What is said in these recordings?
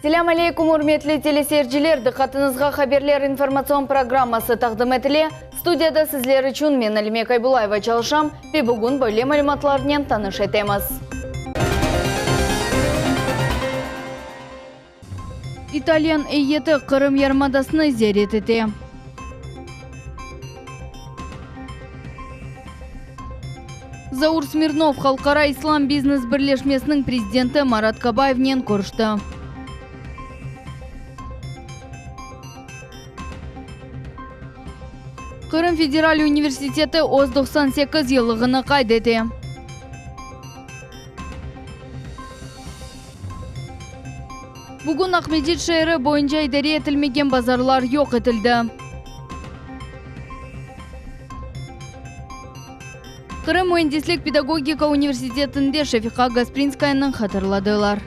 Selâm aleykum, ürmetli teleseyirciler! Diqqatıñızğa Haberler informatsion programması taqdim etile. Studiyada sizler içün men, Alime Kaybulayeva çalışam ve bugün böyle malümatlarnen tanış etemiz. İtalyan eyyeti Qırım yarımadasını ziyaret ete. Zaur Smirnov Halqara islam biznes birleşmesiniñ prezidenti Marat Kabayevnen körüşti. Qırım federal universiteti öz 98 yıllığını qayd ete. Bugün Aqmescit şeeri boyunca idare etilmegen bazarlar yoq etildi. Qırım müendislik-pedagogika universitetinde Şefiqa Gasprinskayanıñ hatırladılar.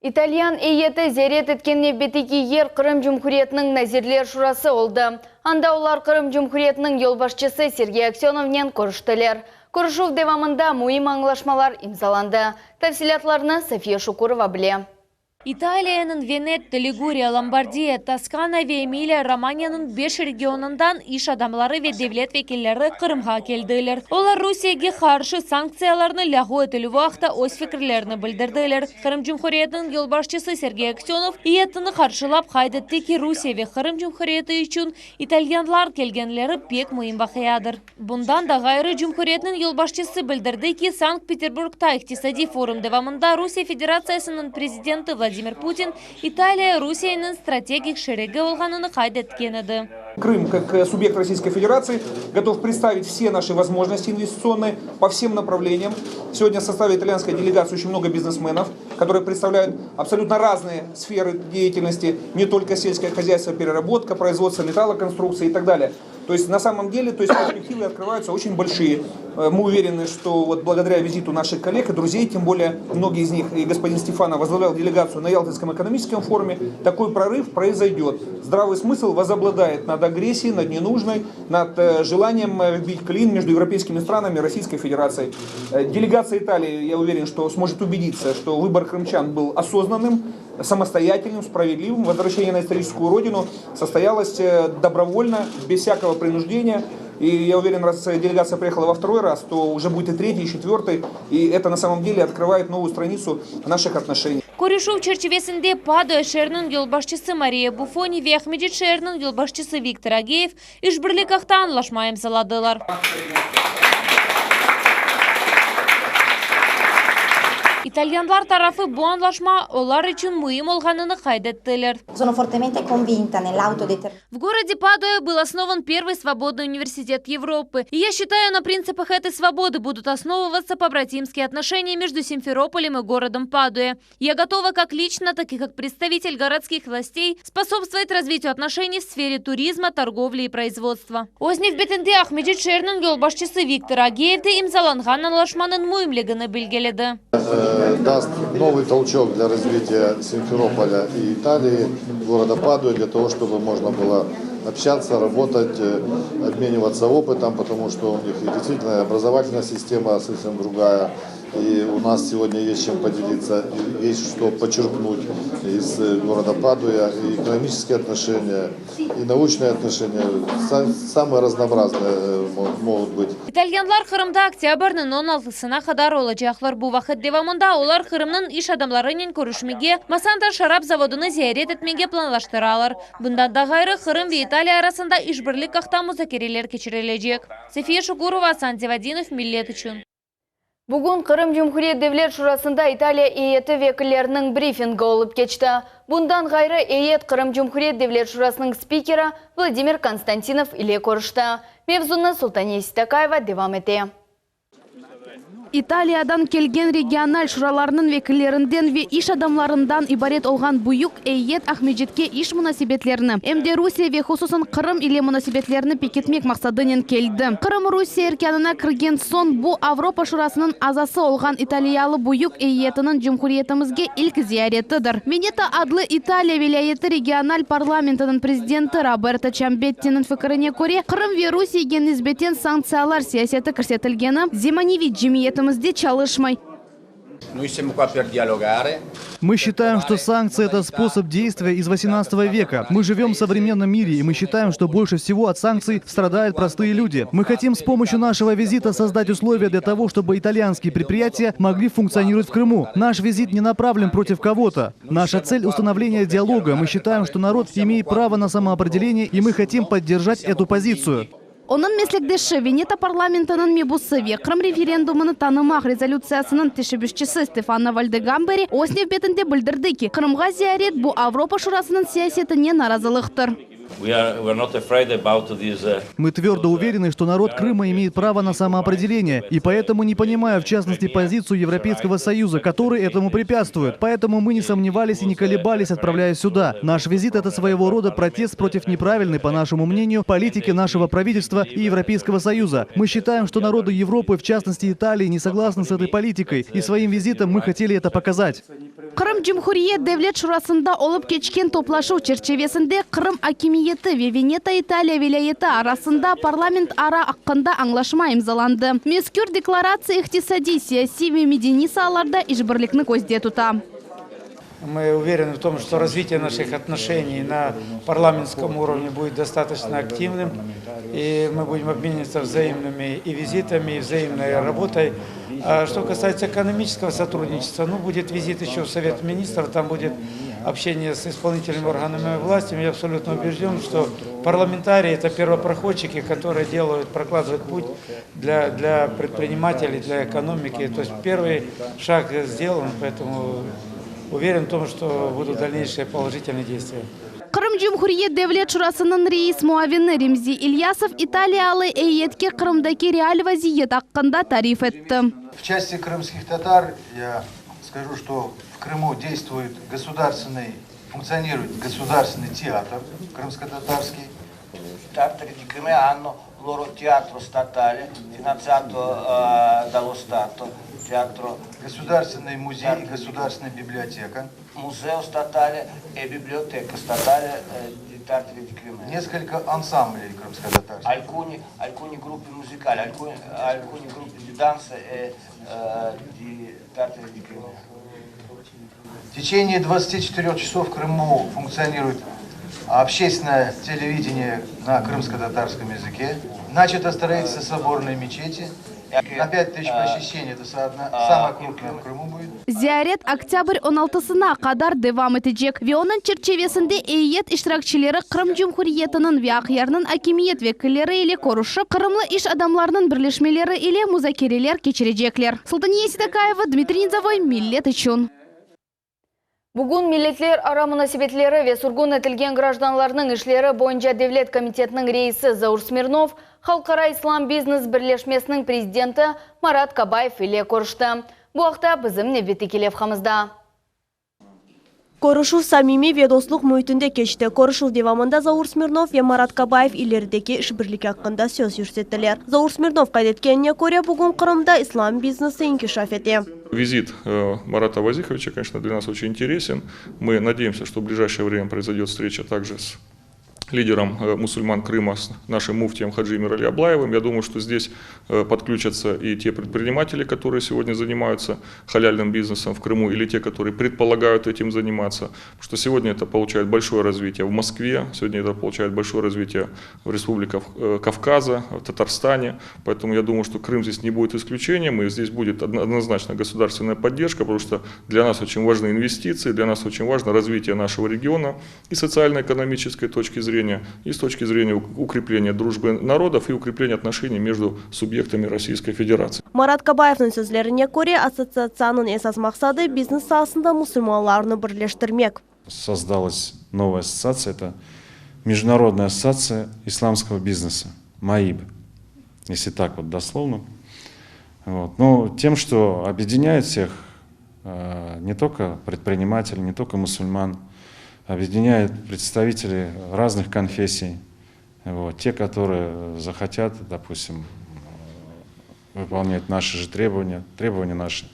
İtalyan eyyeti ziyaret etken nevbetteki yer Qırım Cumhuriyetiniñ Nazirler Şurası oldı. Anda olar Qırım Cumhuriyetiniñ yolbaşçısı Sergey Aksönovnen körüştiler. Körüşüv devamında müim añlaşmalar imzalandı. Tafsilâtlarnı Safiye Şukurova bile. İtaliyanıñ Venetto, Liguriya, Lombardiya, Toskana ve Emiliya-Romanyanıñ beş regionından iş adamları ve devlet vekilleri Qırımğa keldiler. Olar Rusiyege qarşı sanktsiyalarnı lâğu etilüvi aqta öz fikirlerini bildirdiler. Qırım Cumhuriyetiniñ yolbaşçısı Sergey Aksönov eyyetini qarşılap qayd etti ki, Rusiye ve Qırım Cumhuriyeti içün italyanlar kelgenleri pek müim vaqiadır. Bundan da ğayrı, cumhuriyetniñ yolbaşçısı bildirdi ki, Sankt-Peterburgta iqtisadiy forum devamında Rusiye Federatsiyasınıñ prezidenti Vladimir Putin İtaliya Rusiyeniñ strategik şerigi olğanını qayd etken edi. Krım, kak subyekt Rossiyskoy Federatsii, gotov predstavit vse naşı vozmojnosti investitsionnoye po vsem napravleniyam. Segodnâ v sostave italyanskoy delegatsii oçen mnogo biznesmenov, kotorye predstavlyayut absolyutno raznoye sferı deyatelnosti, ne tolko selskoye hozyaystvo, pererabotka, proizvodstvo metallokonstruktsiy i tak dalее. То есть на самом деле, то есть перспективы открываются очень большие. Мы уверены, что вот благодаря визиту наших коллег и друзей, тем более многие из них, и господин Стефанов возглавлял делегацию на Ялтинском экономическом форуме, такой прорыв произойдет. Здравый смысл возобладает над агрессией, над ненужной, над желанием вбить клин между европейскими странами и Российской Федерацией. Делегация Италии, я уверен, что сможет убедиться, что выбор крымчан был осознанным, самостоятельным, справедливым. Возвращение на историческую родину состоялось добровольно, без всякого принуждения. И я уверен, раз делегация приехала во второй раз, то уже будет и третий, и четвертый. И это на самом деле открывает новую страницу наших отношений. Körüşüv çerçivesinde Padua şeeriniñ yolbaşçısı Mariya Buffoni ve Aqmescit şeeriniñ yolbaşçısı Viktor Ageyev İşbirlik aqta añlaşma imzaladılar. İtalyanlar tarafı bu añlaşma olar içün müim olğanını qayd ettiler. В городе Падуя был основан первый свободный университет Европы. И я считаю, на принципах этой свободы будут основываться побратимские отношения между Симферополем и городом Падуя. Я готова как лично, так и как представитель городских властей способствовать развитию отношений в сфере туризма, торговли и производства. Öz nevbetinde Aqmescit şeeriniñ yolbaşçısı Viktor Ageyev de imzalanğan añlaşmanıñ müimligini belgiledi. Даст новый толчок для развития Симферополя и Италии, города Падуи, для того, чтобы можно было общаться, работать, обмениваться опытом, потому что у них и действительно образовательная система совсем другая. И у нас сегодня есть чем поделиться, есть что почерпнуть из города Падуя, и экономические отношения, и научные отношения, самые разнообразные могут быть. İtalyanlar Qırımda oktâbrniñ on altısına qadar olacaqlar. Bu vaqıt devamında olar Qırımnıñ iş adamlarınen körüşmege, Massandra şarap zavodını ziyaret etmege planlaştıralar. Bundan da ğayrı, Qırım ve İtaliya arasında işbirlik aqta muzakereler keçirilecek. Safiye Şukurova, Asan Zevadinov, Millet içün. Bugün Qırım Cumhuriyet Devlet Şurasında İtaliya eyyeti vekilleriniñ brifingi olıp keçti. Bundan ğayrı, eyyet Qırım Cumhuriyet Devlet Şurasınıñ spikeri Vladimir Konstantinov ile körüşti. Mevzunı Sultaniye Sitakaeva devam ete. İtaliyadan kelgen regional şuralarnıñ vekillerinden ve iş adamlarından ibaret olğan büyük eyyet Aqmescitke iş munasebetlerini, em de Rusiye ve hususan Qırım ile munasebetlerini pekitmek maqsadınen keldi. Qırım Rusiye erkânına kirgen soñ bu, Avropa Şurasınıñ azası olğan italiyalı büyük eyyetiniñ cumhuriyetimizge ilk ziyaretidir. Veneto adlı İtaliya vilâyeti regional parlamentiniñ prezidenti Roberto Çambettiniñ fikirine köre, Qırım ve Rusiyege nisbeten sanktsiyalar siyaseti kirsetilgeni zemaneviy cemiyetimizde çalışmay. Мы считаем, что санкции – это способ действия из 18 века. Мы живем в современном мире, и мы считаем, что больше всего от санкций страдают простые люди. Мы хотим с помощью нашего визита создать условия для того, чтобы итальянские предприятия могли функционировать в Крыму. Наш визит не направлен против кого-то. Наша цель – установление диалога. Мы считаем, что народ имеет право на самоопределение, и мы хотим поддержать эту позицию. Onıñ meslekdeşi, Veneto parlamentiniñ mebusı ve Qırım referendumını tanımaq rezolütsiyasınıñ teşebbüsçisi Stefano Valdegamberi öz nevbetinde bildirdi ki, Qırımğa ziyaret, bu Avropa Şurasınıñ siyasetine narazılıqtır. Мы твердо уверены, что народ Крыма имеет право на самоопределение, и поэтому не понимаю, в частности, позицию Европейского Союза, который этому препятствует. Поэтому мы не сомневались и не колебались, отправляясь сюда. Наш визит – это своего рода протест против неправильной, по нашему мнению, политики нашего правительства и Европейского Союза. Мы считаем, что народы Европы, в частности Италии, не согласны с этой политикой, и своим визитом мы хотели это показать. Qırım Cumhuriyet Devlet Şurasında olıp keçken toplaşuv çerçivesinde Qırım akimiyeti ve Veneto İtaliya vilâyeti arasında parlamentara aqqında añlaşma imzalandı. Mezkür deklaratsiya iqtisadiy, siyasiy ve medeniy saalarda işbirlikni közde tuta. Мы уверены в том, что развитие наших отношений на парламентском уровне будет достаточно активным, и мы будем обмениваться взаимными и визитами, и взаимной работой. А что касается экономического сотрудничества, ну, будет визит еще в Совет Министров, там будет общение с исполнительными органами власти. Я абсолютно убежден, что парламентарии – это первопроходчики, которые делают, прокладывают путь для, для предпринимателей, для экономики. То есть первый шаг сделан, поэтому уверен в том, что будут дальнейшие положительные действия. Qırım Cumhuriyet Devlet Şurasınıñ reis muavini Remzi İlyasov italiyalı eyyetke Qırımdaki real vaziyet aqqında tarif etti. В части крымских татар я скажу, что в Крыму действует государственный, функционирует государственный театр крымско-татарский. Tartari di Crimea hanno il loro teatro statale finanziato eh, dallo Stato, teatro, Государственный музей и государственная библиотека. museo statale e biblioteca statale eh, di Tartari di Crimea. Несколько ансамблей крымско-татарских. Alcuni, alcuni gruppi musicali, alcuni, alcuni gruppi di danza e eh, di Tartari di Crimea. В течение 24 часов в Крыму функционирует общественное телевидение на крымско-татарском языке. Начато строительство соборной мечети. На 5000 посещений, это самое крупное в Крыму будет. Ziyaret oktyabr 16-sına qadar devam etecek ve onıñ çerçivesinde eyyet iştirakçileri Qırım Cumhuriyetiniñ ve Aqyarnıñ akimiyet vekilleri ile körüşip, qırımlı iş adamlarınıñ birleşmeleri ile muzakereler keçirecekler. Sultaniye Sidakayeva, Dmitriy Nizavoy, Millet içün. Bugün milletlerara munasebetleri ve sürgün etilgen grajdanlarnıñ işleri boyunca devlet komitetiniñ reisi Zaur Smirnov Halqara islam biznes birleşmesiniñ prezidenti Marat Kabayev ile körüşti. Bu aqta bizim nevbetteki levhamızda. Körüşüv samimiy ve dostluq müitinde keçti. Körüşüv devamında Zaur Smirnov ve Marat Kabayev ilerideki işbirligi aqqında söz yürsettiler. Zaur Smirnov qayd etkenine köre, bugün Qırımda islam biznesi inkişaf ete. Визит э, Марата Вазиховича, конечно, для нас очень интересен. Мы надеемся, что в ближайшее время произойдет встреча также с лидером э, мусульман Крыма, с нашим муфтием Хаджи Эмирали Аблаевым. Я думаю, что здесь э, подключатся и те предприниматели, которые сегодня занимаются халяльным бизнесом в Крыму, или те, которые предполагают этим заниматься. Потому что сегодня это получает большое развитие в Москве, сегодня это получает большое развитие в республиках э, Кавказа, в Татарстане. Поэтому я думаю, что Крым здесь не будет исключением, и здесь будет однозначно государственная поддержка, потому что для нас очень важны инвестиции, для нас очень важно развитие нашего региона и социально-экономической точки зрения, и с точки зрения укрепления дружбы народов и укрепления отношений между субъектами Российской Федерации. Marat Kabayevniñ sözlerine köre, assotsiatsiyanıñ esas maqsadı biznes saasında musulmanlarnı birleştirmek. Создалась новая ассоциация, это Международная ассоциация исламского бизнеса, МАИБ, если так вот дословно. Вот. Но тем, что объединяет всех, э, не только предпринимателей, не только мусульман, объединяет представителей разных конфессий, вот, те, которые захотят, допустим, выполнять наши же требования, требования наши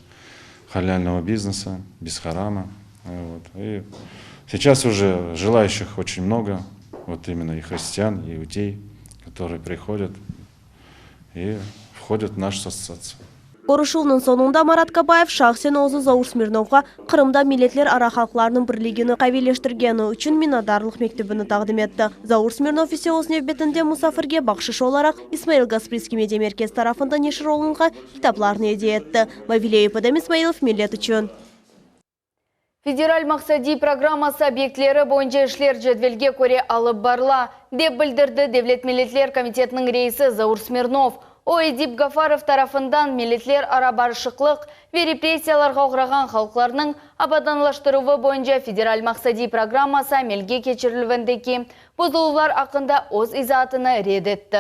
халяльного бизнеса, без харама. Вот. И сейчас уже желающих очень много, вот именно и христиан, и иудей, которые приходят и входят в нашу ассоциацию. Körüşüvniñ soñunda Marat Kabayev şahsen özü Zaur Smirnovğa Qırımda milletlerara halqlarnıñ birligini qaviyleştirgeni içün minnetdarlıq mektübini taqdim etti. Zaur Smirnov ise öz nevbetinde musafirge bahşış olaraq İsmail Gasprinskiy media merkezi tarafından neşir olunğan kitaplarnı ediye etti. Mavile Eyup, Edem İsmailov, Millet içün. Federal maqsadiy programması obyektleri boyunca işler cedvelge köre alıp barıla, dep bildirdi Devlet milletler komitetiniñ reisi Zaur Smirnov. O, Edip Gafarov tarafından milletlerara barışıqlıq ve repressiyalarğa oğrağan halqlarnıñ abadanlaştıruvı boyunca federal maqsadiy programması amelge keçirilüvindeki bozuluvlar aqqında öz izaatını red etti.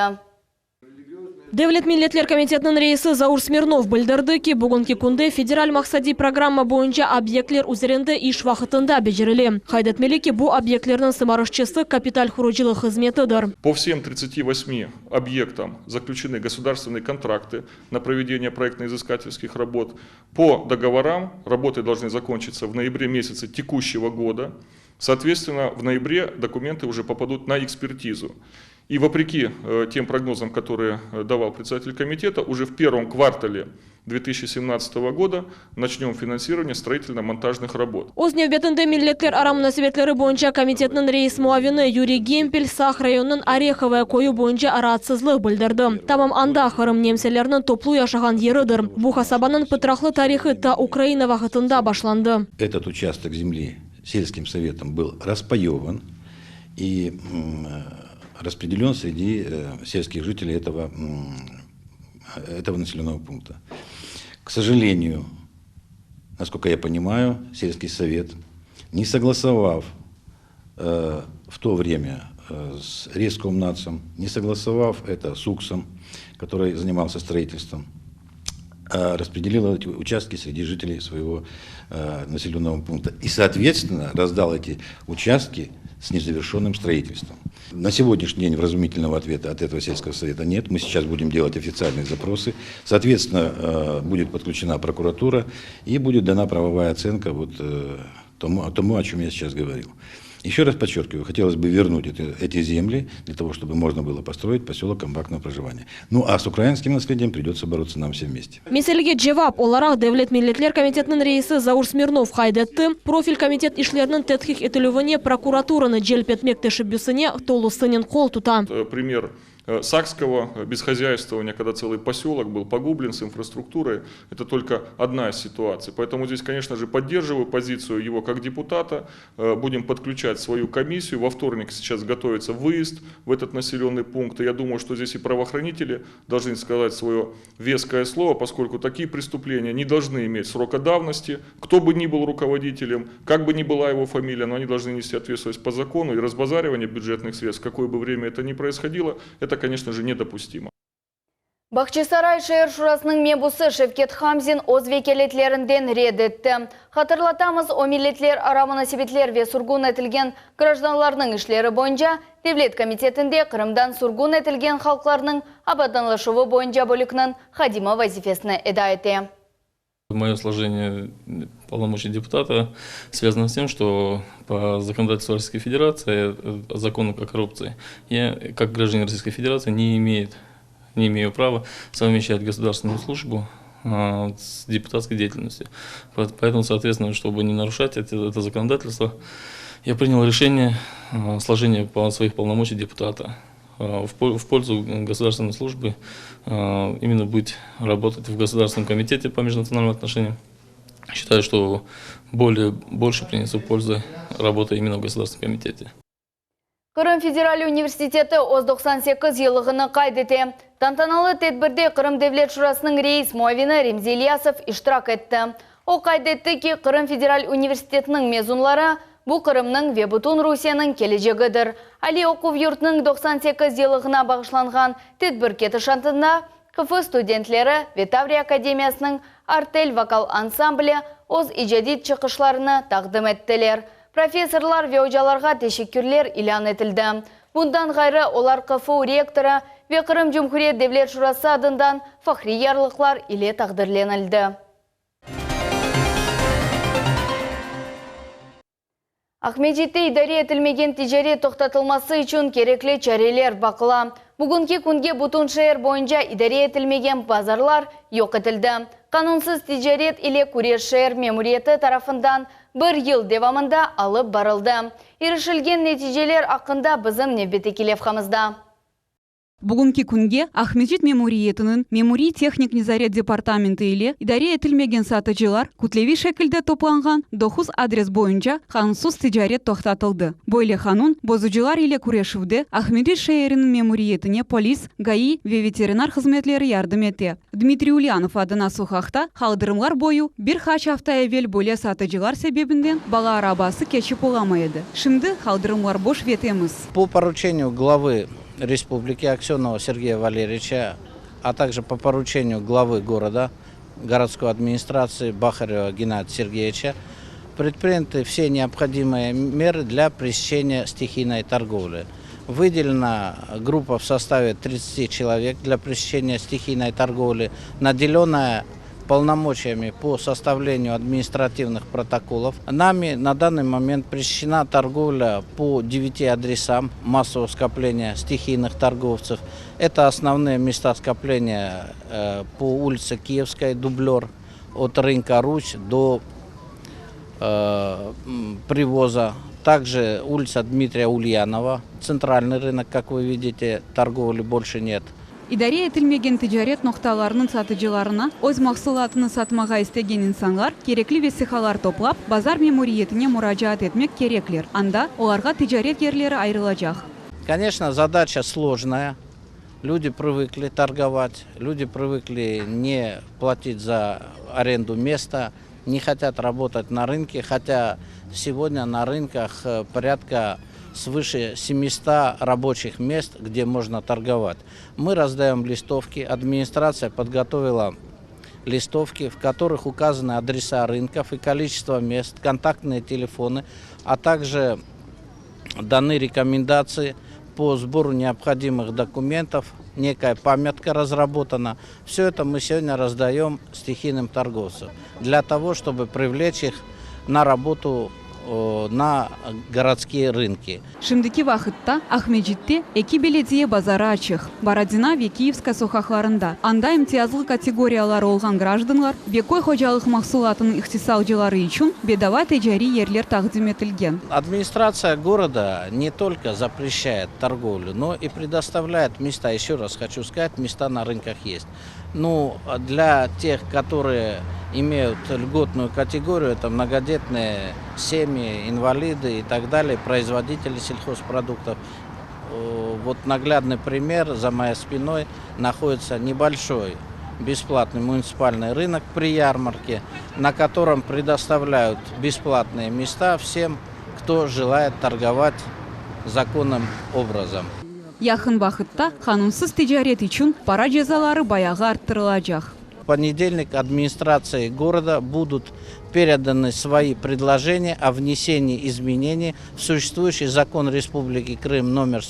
Devlet milletler komitetiniñ reisi Zaur Smirnov bildirdi ki, bugünki künde federal maqsadiy programma boyunca obyektler üzerinde iş vaqıtında becerile. Qayd etmeli ki, bu obyektlerniñ sımarışçısı kapital qurucılıq hızmetidir. По всем 38 объектам заключены государственные контракты на проведение проектно-изыскательских работ. По договорам работы должны закончиться в ноябре месяце текущего года. Соответственно, в ноябре документы уже попадут на экспертизу. И вопреки э, тем прогнозам, которые э, давал председатель комитета, уже в первом квартале 2017 года начнем финансирование строительно-монтажных работ. Öz nevbetinde milletlerara munasebetleri boyunca komitetiniñ reis muavini Yuriy Gempel Saq rayonınıñ Orehovoye köyü boyunca raatsızlıq bildirdi. Tamam anda Qırım nemseleriniñ toplu yaşağan yeridir. Bu qasabanıñ pıtraqlı tarihı ta Ukraina vaqıtında başlandı. Этот участок земли сельским советом был распаеван и распределен среди э, сельских жителей этого, этого населенного пункта. К сожалению, насколько я понимаю, сельский совет, не согласовав э, в то время э, с Рескомнацем, не согласовав это с УКСом, который занимался строительством, э, распределил эти участки среди жителей своего э, населенного пункта. И, соответственно, раздал эти участки с незавершенным строительством. На сегодняшний день вразумительного ответа от этого сельского совета нет. Мы сейчас будем делать официальные запросы. Соответственно, э, будет подключена прокуратура и будет дана правовая оценка вот э, тому, тому, о чем я сейчас говорил. Еще раз подчеркиваю, хотелось бы вернуть эти, эти земли для того, чтобы можно было построить поселок компактного проживания. Ну а с украинским наследием придется бороться нам всем вместе. Meselege cevap olaraq Devlet milletler komitetiniñ reisi Zaur Smirnov qayd etti, profil komitet işleriniñ tedqiq etilüvine prokuraturanı celp etmek teşebbüsine tolusınen qol tuta. Э, пример э, Сакского бесхозяйствования, когда целый поселок был погублен с инфраструктурой, это только одна из ситуаций. Поэтому здесь, конечно же, поддерживаю позицию его как депутата. Э, будем подключать свою комиссию. Во вторник сейчас готовится выезд в этот населенный пункт. И я думаю, что здесь и правоохранители должны сказать свое веское слово, поскольку такие преступления не должны иметь срока давности. Кто бы ни был руководителем, как бы ни была его фамилия, но они должны нести ответственность по закону. И разбазаривание бюджетных средств, какое бы время это ни происходило, это, конечно же, недопустимо. Bağçasaray şeer şurasınıñ mebusı Şevket Hamzin öz vekâletlerinden red etti. Hatırlatamız, o milletlerara munasebetler ve sürgün etilgen grajdanlarnıñ işleri boyunca Devlet komitetinde Qırımdan sürgün etilgen halqlarnıñ abadanlaşuvı boyunca bölükniñ hadimi vazifesini eda ete. Мое сложение полномочий депутата связано с тем, что по законодательству Российской Федерации, э, закону о коррупции, я, как гражданин Российской Федерации, не, имеет, не имею права совмещать государственную службу а, с депутатской деятельностью. Поэтому, соответственно, чтобы не нарушать это, это законодательство, я принял решение а, сложения своих полномочий депутата а, в пользу государственной службы, именно быть, работать в Государственном комитете по межнациональным отношениям. Считаю, что более, больше принесу пользы работа именно в Государственном комитете. Qırım Federal Universiteti öz 98 yıllığını qayd ete. Tantanalı tedbirde Qırım Devlet Şurasınıñ reis muavini Remzi İlyasov iştirak etti. O qayd etti ki, Qırım Federal Universitetiniñ mezunları bu Qırımnıñ ve bütün Rusiyeniñ kelecegidir. Aliy oquv yurtunıñ 98 yıllığına bağışlanğan tedbir ketişatında. QFU studentleri ve Tavriya akademiyasınıñ Artel vokal ansambli öz icadiy çıqışlarını taqdim ettiler. Professorlar ve ocalarğa teşekkürler ilân etildi. Bundan ğayrı, olar QFU rektorı ve Qırım Cumhuriyet Devlet Şurası adından fahriy yarlıqlar ile taqdirlenildi. Aqmescitte idare etilmegen ticaret toqtatılması içün kerekli çareler baqıla. Bugünki künge bütün şeer boyunca idare etilmegen bazarlar yoq etildi. Qanunsız ticaret ile küreş şeer memuriyeti tarafından bir yıl devamında alıp barıldı. İrişilgen neticeler aqqında bizim nevbetteki levhamızda. Bugünki künge Aqmescit memuriyetiniñ Memuriy-tehnik nezaret departamenti ile idare etilmegen satıcılar kütleviy şekilde toplanğan doquz adres boyunca qanunsız ticaret toqtatıldı. Böyle qanun bozucılar ile küreşüvde Aqmescit şeeriniñ memuriyetine polis, GAİ ve veterinar hızmetleri yardım ete. Dmitriy Ulyanov adına soqaqta qaldırımlar boyu bir qaç afta evel böyle satıcılar sebebinden bala arabası keçip olamay edi. Şimdi qaldırımlar boş ve temiz. Po poruçeniyu glavı Respubliki Aksönova Sergeya Valeryeviça, a takje po poruçeniyu glavı goroda, gorodskoy administratsii Bahareva Gennadiya Sergeyeviça predprinyaty vse neobhodimıye merı dlâ presçeniya stihiynoy torgovli. Vıdelena gruppa v sostave tridtsati çelovek dlâ presçeniya stihiynoy torgovli, nadelennaya polnomoçiyami po sostavleniyu administrativnıh protokolov. Nami na dannıy moment presçena torgovlâ po devyati adresam massovogo skopleniya stihiynıh torgovtsev. Eto osnovnıye mesta skopleniya po ulitse Kiyevskaya, Dublör, ot rınka Rus do Privoza, takje ulitsa Dmitriya Ulyanova, tsentralnıy rınok, kak vı vidite, torgovli bolşe net. İdare etilmegen ticaret noqtalarınıñ satıcılarına öz mahsulatını satmağa istegen insanlar kerekli vesiqalar toplap, bazar memuriyetine muracaat etmek kerekler, anda olarğa ticaret yerleri ayırılacaq. Koneçno, zadaça slojnaya. Lüdi prıvıkli torgovat, lüdi prıvıkli ne platit za arendu mesta, ne hotât rabotat na rınke, hotâ segodnâ na rınkah porâdka svıše semista raboçih mest, gde mojno torgovat. Mı razdaem listovki, administratsiya podgotovila listovki, v kotorıh ukazanı adresa rınkov i koliçestvo mest, kontaktnıye telefonı, a takje danı rekomendatsii po sboru neobhodimıh dokumentov, nekaya pamâtka razrabotana. Vse eto mı segodnâ razdaem stihiynym torgovtsam, dlâ togo, çtobı privleç ih na rabotu na gorodskiye rınki. Şimdiki vaqıtta Aqmescitte eki belediye bazarı açıq, Borodina ve Kiyevskaya soqaqlarında. Anda imtiyazlı kategoriyaları olğan grajdanlar ve köy hocalıq mahsulatınıñ ihtisalcıları içün bedava ticariy yerler taqdim etilgen. Administratsiya goroda ne tolko zapreşçaet torgovlю, no i predostavlâet mesta, eşe raz hoçu skazat, mesta na rınkah est. Nu, dlâ teh, kotorıye imeyut lgotnuyu kategoriyu, eto mnogodetnıye semyi, invalidı i tak dalее, proizvoditeli selhozproduktov. Vot naglâdnıy primer, za moyey spinoy nahoditsâ nebolşoy besplatnıy munitsipalnıy rınok pri yarmarke, na kotorom predostavlâyut besplatnıye mesta vsem, kto jelaet torgovat zakonnım obrazom. Yaqın vaqıtta qanunsız ticaret içün para cezaları bayağı arttırılacaq. V ponedelnik administratsiей goroda budut peredanı svoi predloženiya o vnesenii izmeneniy v suşествующий Zakon Respubliki Krım nomer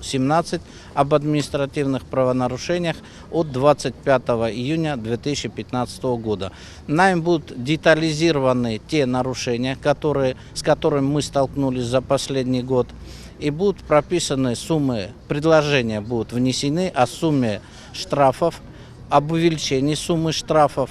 117 ob administrativnıh pravonarušeniyah ot 25 iyunya 2015 goda. Nami budut detalizirovanı te naruşeniya, kotorıye, s kotorımi mı stolknulis za posledniy god, i budut propisanı summı, predloženiya budut vnesenı o summe ştrafov, ob uveliçenii summı ştrafov,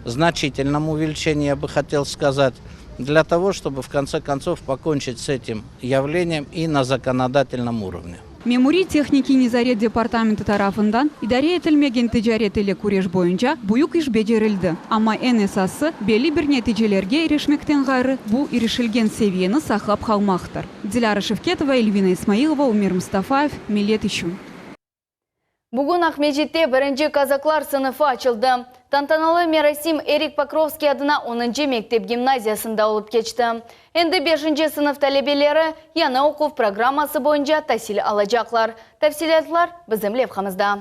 znaçitelnom uveliçenii, ya bı hotel skazat, dlâ togo, çtobı v kontse kontsov pokonçit s etim yavleniyem i na zakonodatelnom urovne. Memuriy-tehnikiy nezaret departamenti tarafından idare etilmegen ticaret ile küreş boyunca büyük iş becerildi, amma eñ esası, belli bir neticelerge irişmekten ğayrı, bu irişilgen seviyeni saqlap qalmaqtır. Dilâra Şevketova, Elvina İsmailova, Ümer Mustafayev, Millet içün. Bugün Aqmescitte birinci kazaklar sınıfı açıldı. Tantanalı merasim Erik Pokrovskiy adına onıncı mektep-gimnaziyasında olıp keçti. Endi beşinci sınıf talebeleri yañı oquv programması boyunca tasil alacaqlar. Tafsilâtlar bizim levhamızda.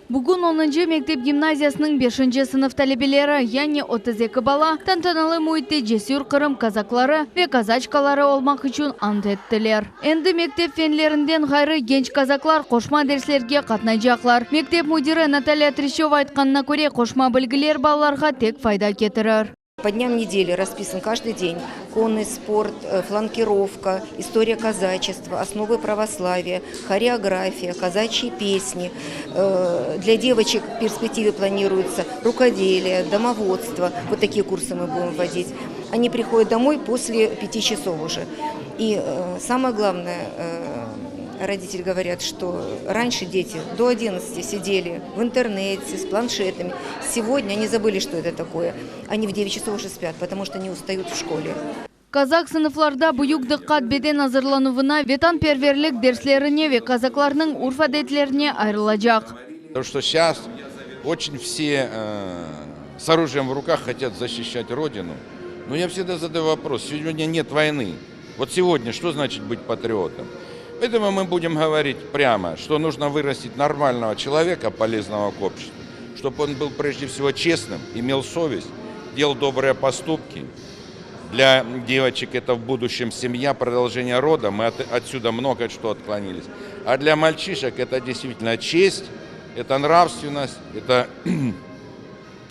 Bugün onuncı mektep gimnaziyasınıñ beşinci sınıf talebeleri, yani 32 bala, tantanalı müitte cesür Qırım kazakları ve kazaçkaları olmaq içün ant ettiler. Endi mektep fenlerinden ğayrı genç kazaklar qoşma derslerge qatnaycaqlar. Mektep müdiri Natalya Trişçova aytqanına köre, qoşma bilgiler balalarğa tek fayda ketirir. По дням недели расписан каждый день конный спорт, э, фланкировка, история казачества, основы православия, хореография, казачьи песни. Э, для девочек в перспективе планируется рукоделие, домоводство. Вот такие курсы мы будем вводить. Они приходят домой после пяти часов уже. И э, самое главное, родители говорят, что раньше дети до 11 сидели в интернете с планшетами. Сегодня они забыли, что это такое. Они в 9 часов уже спят, потому что они устают в школе. Kazak sınıflarda büyük diqqat beden azırlanuvına, vetanperverlik derslerine ve kazaklarnıñ urf-adetlerine ayırılacaq. Потому что сейчас очень все э, с оружием в руках хотят защищать Родину. Но я всегда задаю вопрос, сегодня нет войны. Вот сегодня что значит быть патриотом? Поэтому мы будем говорить прямо, что нужно вырастить нормального человека, полезного к обществу, чтобы он был прежде всего честным, имел совесть, делал добрые поступки. Для девочек это в будущем семья, продолжение рода. Мы от, отсюда много что отклонились. А для мальчишек это действительно честь, это нравственность, это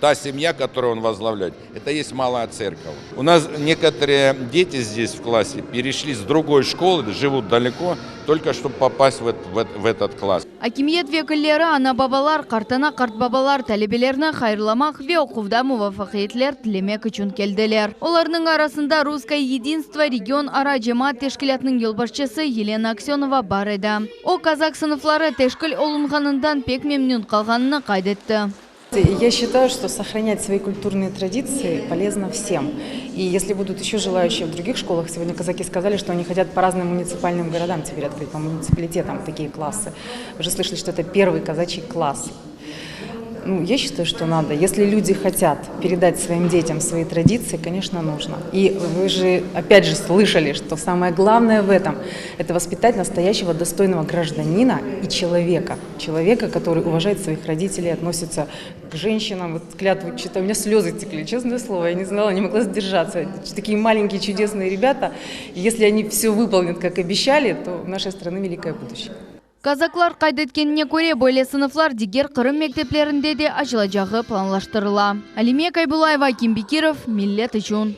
та семья, которую он возглавляет, это есть малая церковь. У нас некоторые дети здесь в классе перешли с другой школы, живут далеко, только чтобы попасть в, в, в этот класс. Akimiyet vekilleri, ana-babalar, qartana, qartbabalar talebelerni hayırlamaq ve oquvda muvafaqiyetler tilemek içün keldiler. Olarnıñ arasında Русское единство regionara cemaat teşkilâtınıñ yolbaşçısı Yelena Aksenova bar edi. O, kazak sınıfları teşkil olunğanından pek memnün qalğanını qayd etti. Я считаю, что сохранять свои культурные традиции полезно всем. И если будут еще желающие в других школах, сегодня казаки сказали, что они хотят по разным муниципальным городам теперь открыть, по муниципалитетам такие классы. Вы же слышали, что это первый казачий класс. Ну, я считаю, что надо. Если люди хотят передать своим детям свои традиции, конечно, нужно. И вы же, опять же, слышали, что самое главное в этом – это воспитать настоящего достойного гражданина и человека. Человека, который уважает своих родителей, относится к женщинам. Вот клятву читаю, у меня слезы текли, честное слово, я не знала, не могла сдержаться. Такие маленькие чудесные ребята. И если они все выполнят, как обещали, то в нашей страны великое будущее. Kazaklar qayd etkenine köre, böyle sınıflar diger Qırım mekteplerinde de açılacağı planlaştırıla. Alime Kaybulayeva, Akim Bekirov, Millet içün.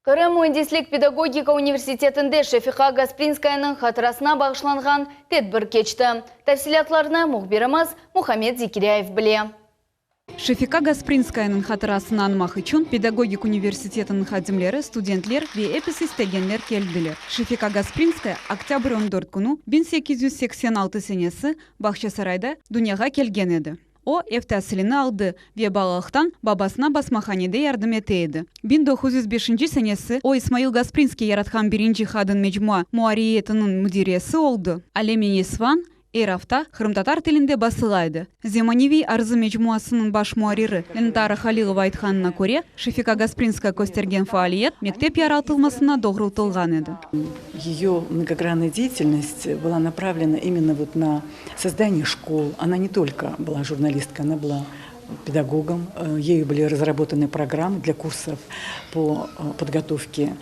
Qırım müendislik pedagogika universitetinde Şefiqa Gasprinskayanıñ hatırasına bağışlanğan tedbir keçti. Tafsilâtlarnı mühbirimiz Muhammed Zekiryayev bile. Şefiqa Gasprinskayanıñ hatırasını añmaq içün pedagogik universitetiniñ hadimleri, studentler ve episi istegenler keldiler. Şefiqa Gasprinskaya oktâbr 14 künü 1886 senesi Bağçasarayda dünyağa kelgen edi. O, ev tasilini aldı ve balalıqtan babasına basmahanede yardım ete edi. 1905 senesi o İsmail Gasprinskiy yaratqan birinci qadın mecmua muarririyetiniñ müdiresi oldı. Alem-i Nisvan er afta qırımtatar tilinde basıla edi. Zemaneviy Arzı mecmuasınıñ baş muarriri Lentara Halilova aytqanına köre, Şefiqa Gasprinskaya köstergen faaliyet mektep yaratılmasına doğrultılğan edi. Ее многогранная деятельность была направлена именно вот на создание школ. Она не только была журналисткой, она была педагогом. Ею были разработаны программы для курсов по подготовке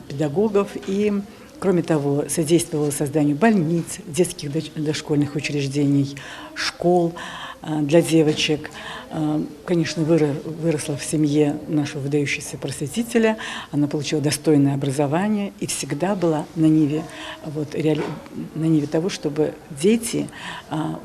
педагогов. И, кроме того, содействовала созданию больниц, детских дошкольных учреждений, школ для девочек. Конечно, выросла в семье нашего выдающегося просветителя. Она получила достойное образование и всегда была на ниве, вот, реали... на ниве того, чтобы дети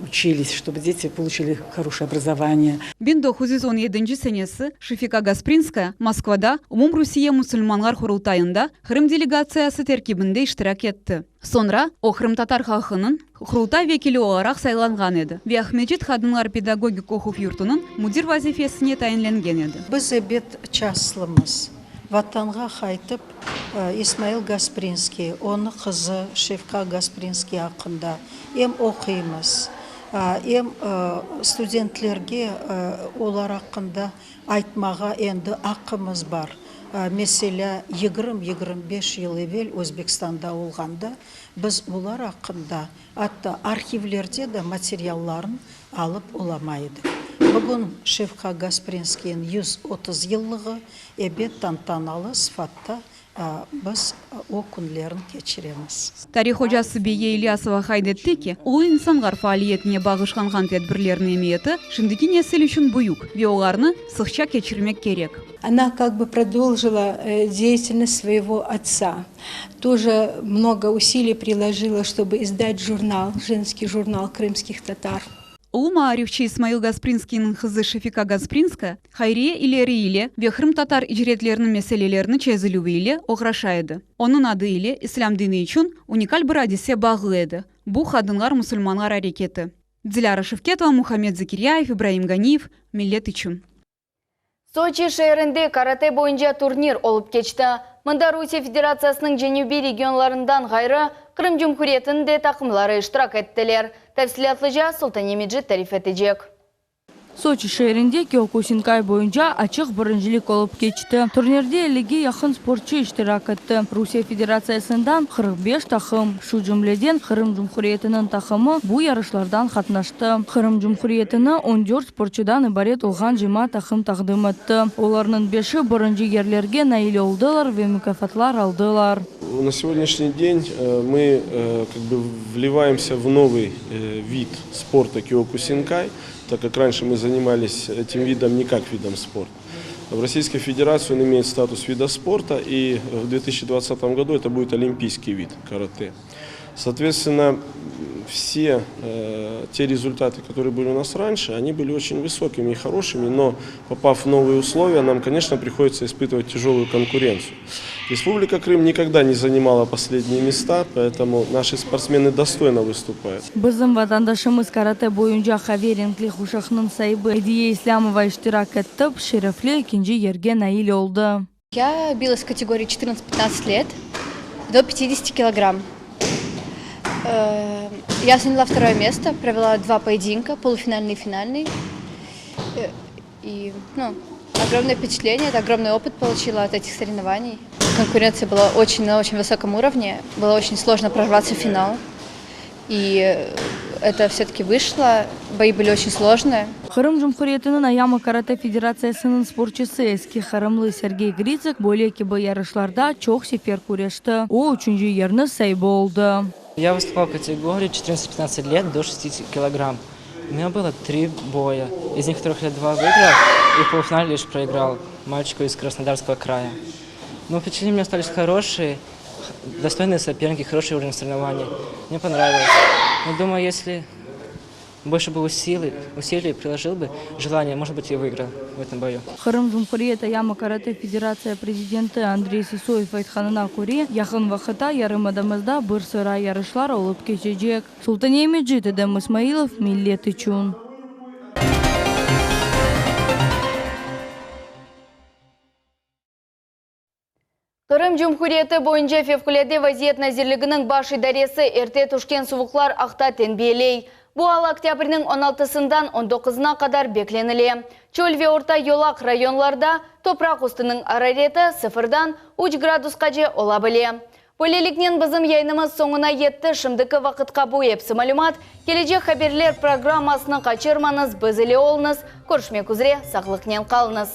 учились, чтобы дети получили хорошее образование. 1917 senesi Şefiqa Gasprinskaya Moskvada Umumrusiye musulmanlar Qurultayında Qırım delegatsiyası terkibinde iştirak etti. Soñra o qırımtatar halqınıñ Qurultay vekili olaraq saylanğan edi ve Aqmescit qadınlar pedagogik oquv yurtunıñ müdir vazifesine tayinlengen edi. Biz ebet şanslımız. Vatanğa qaytıp İsmail Gasprinskiy, onıñ qızı Şefqa Gasprinskiy aqqında em oquymız, em studentlerge olar aqqında aytmağa endi aqqımız bar. Meselâ, 20-25 yıl evel Özbekistanda olğanda biz olar aqqında atta arhivlerde de materiallarnı alıp olamay edik. Bugün Şevqa Gasprinskiyniñ 130 yıllığı, ebet, tantanalı sıfatta biz o künlerni keçiremiz. Tarih ocası Beye İlyasova qayd etti ki, ulu insanlar faaliyetine bağışlanğan tedbirlerniñ emiyeti şimdiki nesil içün büyük ve olarnı sıqça keçirmek kerek. Ona kak bı prodolžila deятельность svoego otsa. Тоже mnogo usilий priložila, ştoby izdat jurnal, ženskiy jurnal krımskih tatar. Ulu maarifçi İsmail Gasprinskiyniñ qızı Şefika Gasprinskaya hayriye ileri ile ve qırımtatar icretleriniñ meselelerini çezilüvi ile oğraşa edi. Onıñ adı ile islâm dini içün unikal bir adise bağlı edi, bu qadınlar-musulmanlar areketi. Dilâra Şevketova, Muhammed Zekiryayev, İbraim Ganiyev, Millet içün. Soçi şeerinde karate boyunca turnir olıp keçti. Mında Rusiye Federatsiyasınıñ cenübiy regionlarından ğayrı, Qırım Cumhuriyetiniñ de taqımları iştirak ettiler. Tafsilâtlıca Sultane Mecit tarif etecek. Soçi şeerinde kiokusinkay boyunca açıq birincilik olıp keçti. Turnirde ellige yaqın sportçı iştirak etti. Rusiye Federatsiyasından 45 taqım, şu cümleden Qırım Cumhuriyetiniñ taqımı bu yarışlardan qatnaştı. Qırım Cumhuriyetini on dört sportçudan ibaret olğan cemaat taqım taqdim etti. Olarnıñ beşi birinci yerlerge nail oldılar ve mukâfatlar aldılar. Na segodняшний день мы как бы вливаемся в новый вид спорта киокусинкай, так как раньше мы занимались этим видом не как видом спорта. В Российской Федерации он имеет статус вида спорта, и в 2020 году это будет олимпийский вид карате. Соответственно, все э, те результаты, которые были у нас раньше, они были очень высокими и хорошими, но попав в новые условия, нам, конечно, приходится испытывать тяжелую конкуренцию. Республика Крым никогда не занимала последние места, поэтому наши спортсмены достойно выступают. Bizim vatandaşımız karate boyunca qave renkli quşaqnıñ saibi Ediye İslâmova iştirak etip, şerefli ekinci yerge nail oldı. Я билась в категории 14-15 лет до 50 килограмм. Я заняла второе место, провела два поединка, полуфинальный и финальный. И, ну, огромное впечатление, это огромный опыт получила от этих соревнований. Конкуренция была очень на очень высоком уровне, было очень сложно прорваться в финал. И это все-таки вышло, бои были очень сложные. Qırım Cumhuriyetiniñ Ayama karate federatsiyasınıñ sportçısı eski qırımlı Sergey Gritsik böyle kibi yarışlarda çoq sefer küreşti. O, üçünci yerniñ saibi oldı. Я выступал в категории 14-15 лет до 60 килограмм. У меня было три боя. Из них трех я два выиграл и в полуфинале лишь проиграл мальчику из Краснодарского края. Но впечатления у меня остались хорошие, достойные соперники, хороший уровень соревнований. Мне понравилось. Но думаю, если больше бы усилий, усилий приложил бы, желание, может быть, и выиграл в этом бою. Qırım Cumhuriyeti Ayama karate federatsiya prezidenti Andrey Sısoyev aytqanına köre, yaqın vaqıtta yarımadamızda bir sıra yarışlar olıp keçecek. Sultaniye Mecit, Edem İsmailov, Millet içün. Qırım Cumhuriyeti boyunca Fevqulâde vaziyet nazirliginiñ baş idaresi erte tüşken suvuqlar aqta tenbiyeley. Bu al oktâbrniñ on altısından on doquzına qadar beklenile. Çöl ve Orta Yolaq rayonlarda topraq üstüniñ arareti sıfırdan üç gradusqace ola bile. Böyleliknen bizim yayınımız soñuna yetti. Şimdiki vaqıtqa bu epsi malümat. Kelecek haberler programmasını qaçırmañız, biz ile oluñız. Körüşmek üzre, sağlıqnen qalıñız.